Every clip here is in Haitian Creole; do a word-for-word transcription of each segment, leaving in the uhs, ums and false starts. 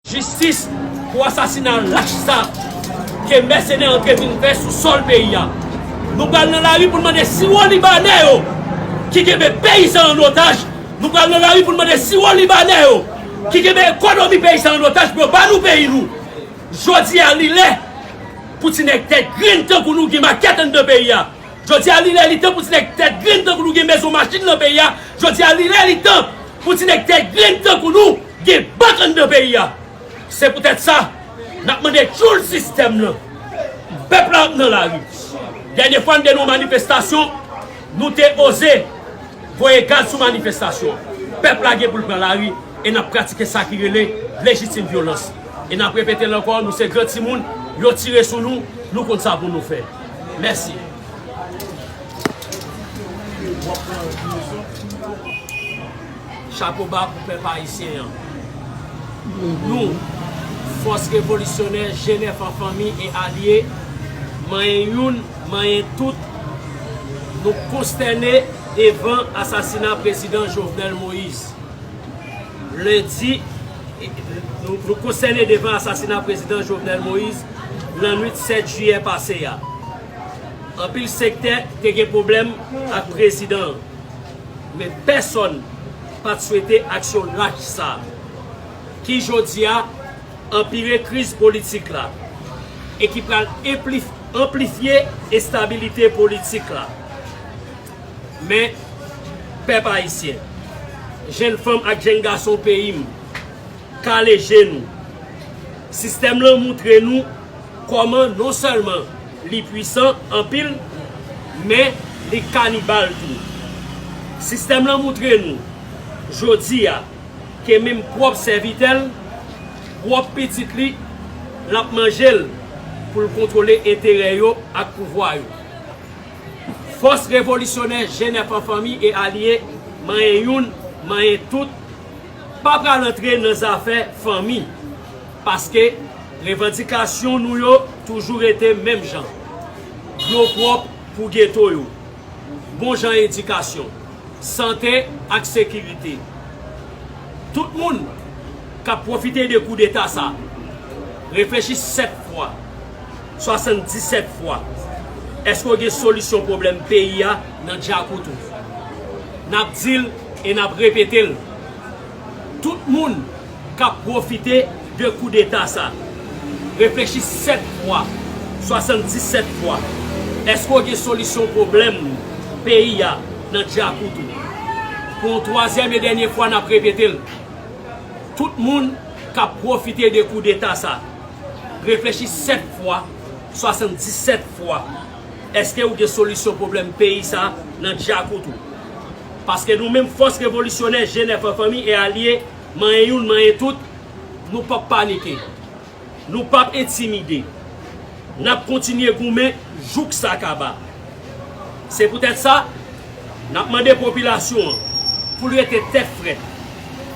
Jistis pou asasina lach sa ke mèsenè antre vin fè sou sòl peyi a. Nou pral nan lari pou n mande siwo libanè yo ki kenbe peyi sa an otaj. Nou pral nan lari pou n mande siwo libanè yo ki kenbe ekonomi peyi sa an otaj pou yo ba nou peyi nou. Jodi a, li lè pou ti nèg tèt grenn tankou nou gen makèt anndan peyi a. Jodi a, li lè li tan pou ti nèg tèt grenn tankou nou gen mezon machin nan peyi a. Jodi a, li lè li tan pou ti nèg tèt grenn tankou nou gen bank anndan peyi a. Se poutèt sa, n ap mande tchoul sistèm nan. Pèp la ap nan lari. Dènye fwa n te nan yon manifestasyon, nou te oze voye gaz sou manifestasyon. Pèp la gen pou l pran lari e n ap pratike sa ki rele lejitim vyolans. E n ap repete l ankò, nou se gran timoun, yo tire sou nou, nou konn sa pou nou fè. Mèsi. Chapo ba pou pèp ayisyen an. Nou, Fòs Revolisyonè G nèf an fanmi e alye, manyen youn, manyen tout, nou konstène devan asasina Prezidan Jovenel Moïse. Lendi, nou, nou konstène devan asasina Prezidan Jovenel Moïse lannwit sèt jiyè pase a. Anpil sektè te gen pwoblèm ak prezidan an, men pèsonn pa t swete aksyon lach sa a, ki jodi a anpire kriz politik la e ki pral enplif-, anplifye enstabilite politik la. Men, pèp ayisyen, jenn fanm ak jenn gason peyi m, kale je nou. Sistèm lan moutre nou kòman non sèlman li pwisan anpil, men li kanibal tou. Sistèm lan moutre nou, jodi a, ke menm pwòp sèvitè l, pwòp pitit li, l ap manje l pou l kontwole enterè yo ak pouvwa yo. Fòs Revolisyonè G nèf an fanmi e alye, manyen youn, manyen tout, pa pral antre nan zafè fanmi, paske revandikasyon nou yo toujou rete menm jan. Dlo pwòp pou geto yo, bon jan edikasyon, sante ak sekirite. Tout moun k ap pwofite de koudeta sa, reflechi sèt fwa, swasanndisèt fwa. Èske w gen solisyon pwoblèm peyi a nan djakout ou? N ap di l e n ap repete l. Tout moun k ap pwofite de koudeta sa, reflechi sèt fwa, swasanndisèt fwa. Èske w gen solisyon pwoblèm peyi a nan djakout ou? Pou yon twazyèm e dènye fwa, n ap repete l. Tout moun k ap pwofite de koudeta sa, reflechi sèt fwa, swasanndisèt fwa. Èske w gen solisyon pwoblèm peyi sa nan djakout ou? Paske nou menm Fòs Revolisyonè G nèf an fanmi e alye, manyen youn, manyen tout, nou p ap panike. Nou p ap entimide. N ap kontinye goumen jouk sa kaba. Se poutèt sa, n ap mande popilasyon an pou l rete tèt frèt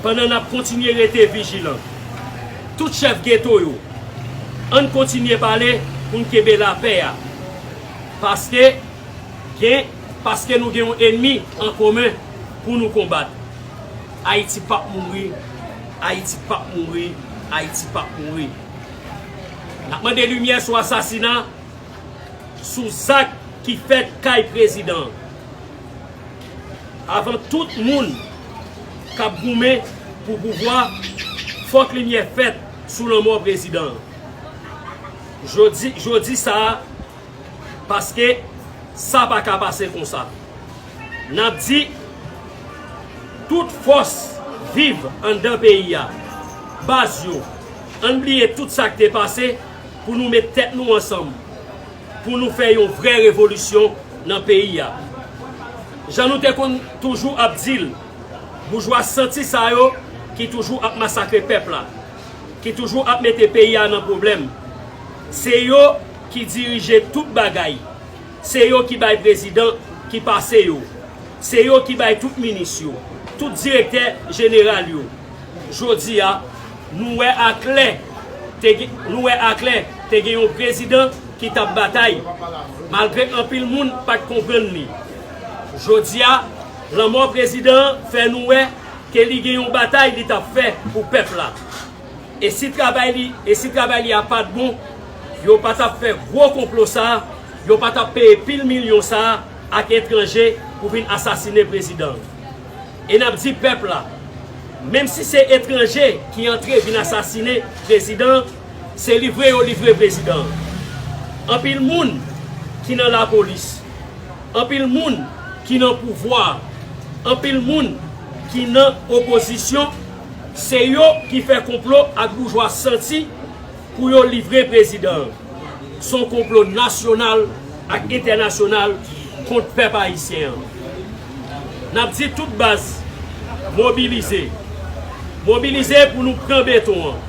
pandan n ap kontinye rete vijilan. Tout chèf geto yo, ann kontinye pale pou n kenbe lapè a. Paske gen, paske nou gen yon ènmi an komen pou nou konbat. Ayiti p ap mouri, Ayiti p ap mouri, Ayiti p ap mouri. N ap mande limyè sou asasina, sou zak ki fèt kay prezidan an. Avan tout moun k ap goumen pou pouvwa, fòk limyè fèt sou lanmò prezidan an. Jodi, jodi sa a, paske sa pa ka pase konsa. N ap di, tout fòs viv anndan peyi a, baz yo, ann bliye tout sa k te pase pou nou met tèt nou ansanm, pou nou fè yon vrè revolisyon nan peyi a. Jan nou te konn toujou ap di l, boujwa santi sa yo ki toujou ap masakre pèp la, ki toujou ap mete peyi a nan pwoblèm, se yo ki dirije tout bagay. Se yo ki bay prezidan ki pase yo. Se yo ki bay tout minis yo, tout direktè jeneral yo. Jodi a, nou wè aklè, te gen, nou wè aklè, te gen yon prezidan ki t ap batay. Malgre anpil moun pa t konprann li. Jodi a, lanmò prezidan an fè nou wè ke li gen yon batay li t ap fè pou pèp la. E si travay li, e si travay li a pa t bon, yo pa t ap fè gwo konplo sa a, yo pa t ap peye pil milyon sa a ak etranje pou vin asasinen prezidan an. E n ap di pèp la, menm si se etranje ki antre vin asasinen prezidan an, se livre yo livre prezidan an. Anpil moun ki nan lapolis, anpil moun ki nan pouvwa, anpil moun ki nan opozisyon, se yo ki fè konplo ak boujwa santi pou yo livre prezidan an. Se yon konplo nasyonal ak entènasyonal kont pèp ayisyen an. N ap di tout baz, mobilize. Mobilize pou nou pran beton an,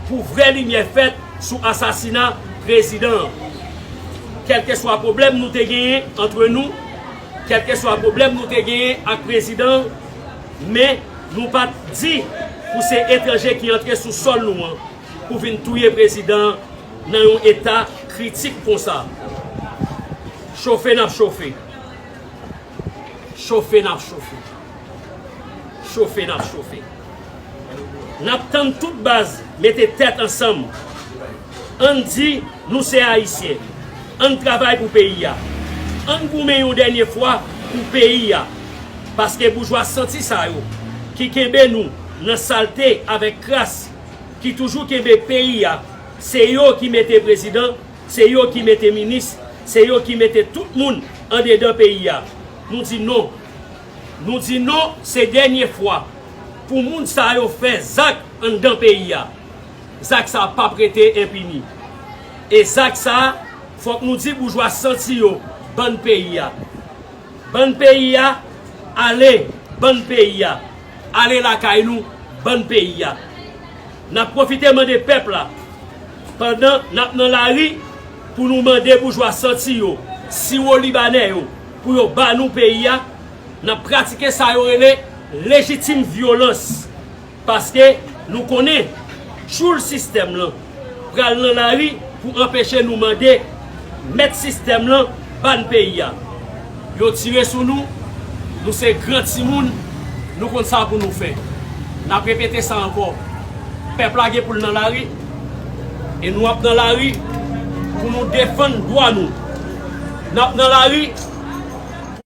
pou vrè limyè fèt sou asasina prezidan an. Kèlkeswa pwoblèm nou te genyen antre nou, kèlkeswa pwoblèm nou te genyen ak prezidan an, men nou pa t di pou se etranje ki antre sou sòl nou an pou vin touye prezidan an nan yon eta kritik konsa. Chofe n ap chofe. Chofe n ap chofe. Chofe n ap chofe. N ap tann tout baz mete tèt ansanm. Ann di nou se Ayisyen. Ann travay pou peyi a. Ann goumen yon dènye fwa pou peyi a. Paske boujwa santi sa yo ki kenbe nou nan salte avèk kras, ki toujou kenbe peyi a, se yo ki mete prezidan, se yo ki mete minis, se yo ki mete tout moun andedan peyi a. Nou di non. Nou di non, se dènye fwa pou moun sa yo fè zak anndan peyi a. Zak sa p ap rete enpini. E zak sa, fòk nou di boujwa santi yo, bann peyi a. Bann peyi a, ale, bann peyi a. Ale lakay nou, bann peyi a. N ap pwofite mande pèp la, pandan n ap nan lari, pou nou mande boujwa santi yo, siwo libanè yo, pou yo ba nou peyi a, n ap pratike sa yo rele lejitim vyolans. Paske nou konnen tchoul sistèm lan pral nan lari pou anpeche nou mande mèt sistèm lan ba n peyi a. Yo tire sou nou, nou se gran timoun, nou konn sa pou nou fè. N ap repete sa ankò. Pèp la gen pou l nan lari, e nou ap nan lari pou nou defann dwa nou. N ap nan lari